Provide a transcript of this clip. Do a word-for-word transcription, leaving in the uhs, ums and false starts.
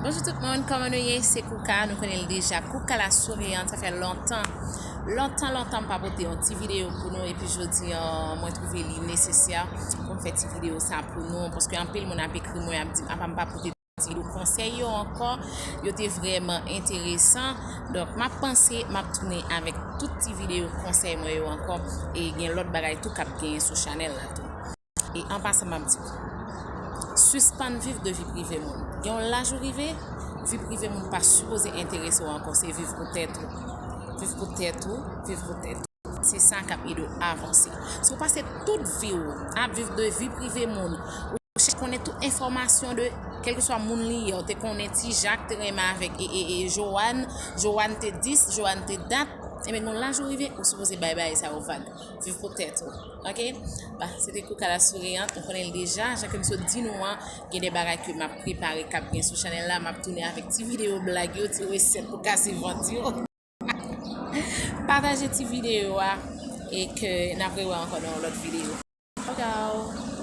Bonjou tout moun, kòman nou ye? Se Kouka, nou konnen l deja. Kouka la souriante, sa fè lontan. Lontan, lontan m pa pote yon ti videyo pou nou, epi jodi a, mwen twouve li nesesè pou m fè ti videyo sa pou nou, paske anpil moun ap ekri mwen, ap di m, apa m pa pote ti videyo konsèy yo ankò, yo te vrèman enteresan. Donk, m ap panse, m ap tounen avèk tout ti videyo konsèy mwen yo ankò, e gen lòt bagay tou k ap genyen sou chanèl la tou. E an pasan, m ap di w, sispann viv de vi prive moun. Gen yon laj ou rive, vi prive moun pa sipoze enterese w ankò, se viv pou tèt ou. Viv pou tèt ou, viv pou tèt ou. Se sa k ap ede w avanse. Si w pase tout vi w ap viv de vi prive moun, ou chèche konnen tout enfòmasyon de kèlkeswa moun li ye, ou te konnen Ti Jak te renmen avèk e, e, e Joanne, Joanne te dis, Joanne te dat, ebyen, yon laj ou rive, ou sipoze bay bagay sa yo vag. Viv pou tèt ou. Ok? Ba, se te Kouka la souriante, nou konnen l deja, jan ke m sot di nou an, gen de bagay ke m ap prepare k ap gen sou chanèl la, m ap tounen avèk ti videyo blag yo, ti resèt pou kase vant yo. Pataje ti videyo a, e ke n ap rewè ankò nan yon lòt videyo. Ciao, ciao!